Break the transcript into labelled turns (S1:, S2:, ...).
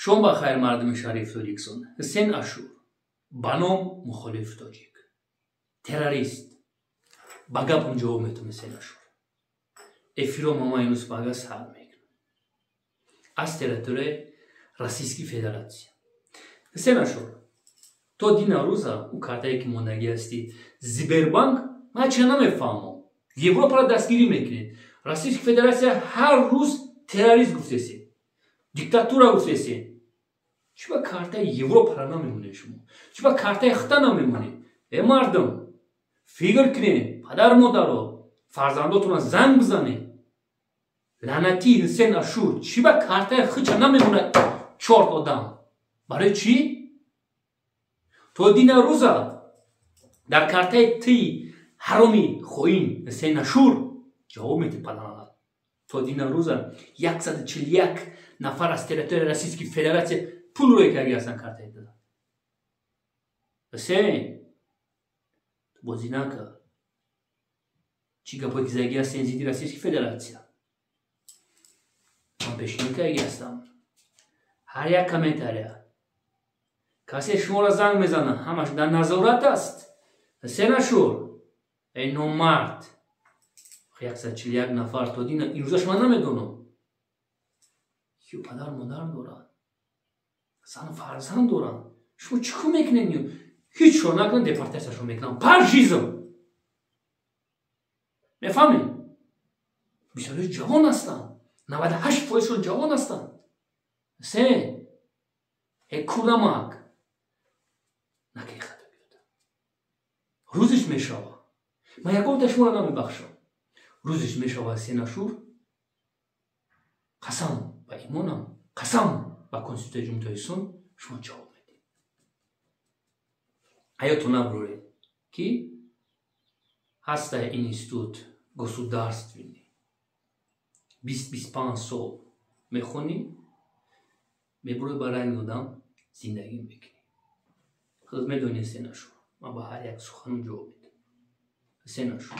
S1: Шом ба хайр, мардуми шариф Тоҷикистон. Ҳусен Ашур, ба ном мухолиф тоҷик, террорист, ба гапам ҷавоб метум. Ҳусен Ашур, эфиро мама имрӯз бага сар мекунам аз территорияи Российской Федерация. Ҳусен Ашур, то дина рӯза ӯ картае ки мондагӣ ҳастӣ Сбербанк, ман чия намефаҳмам. Европаро дастгирӣ мекунед, Российской Федерация ҳар рӯз террорист гуфтесед, диктатура гуфтесед. Чӣ ба картаи Европаро намемонед шумо? Чӣ ба картаи хита намемонед? Э, мардум, фикр кунед, падару модаро, фарзандотонро занг бизанед. Лаънатии Ҳусен Ашур, чӣ ба картаи хича намемонад чорт одам? Барои чӣ то дина рӯза дар картаи тии ҳароми хоин Ҳусен Ашур ҷавоб медиҳ, паданалат? То дина рӯза 141 нафар аз территорияи Российской Федерация пул рӯй карди ҳастан картаи дада. Ҳусен, бозӣ нака. Чӣ гапое ки заги ҳастен зидди Российской Федерация, ман пешниҳод кардаги ҳастам. Ҳар як комментария, касе шуморо занг мезанад, ҳамаш дар назорат аст. Ҳусен Ашур, эй номард, 141 нафар то дина имрӯзаш ман намедонам, ё падару модар дорад, зану фарзанд доранд. Шумо чӣ кор мекунед? Ҳеҷ шо накунед, депортатсияшон мекунам пажизм, мефаҳмед? Бисёри ҷавон ҳастанд, 98 фоизшон ҷавон ҳастанд. Ҳусен, э кӯдамак, накунӣ хато биёда, рӯзиш мешава, ман ягонта шуморо намебахшам. Рӯзиш мешава, Ҳусен Ашур, қасам ба имонам, қасам ба Конститутсияи Ҷумҳурии Тоҷикистон, шумо ҷавоб медиҳед. Ҳаётон набуред, ки ҳастае институт государственный, 20-25 сол мехонӣ, мебурӣ, ба ранги одам зиндагӣ мекунӣ. Худат медонӣ, Ҳусен Ашур, ман ба ҳар як суханам ҷавоб медиҳам. Ҳусен Ашур.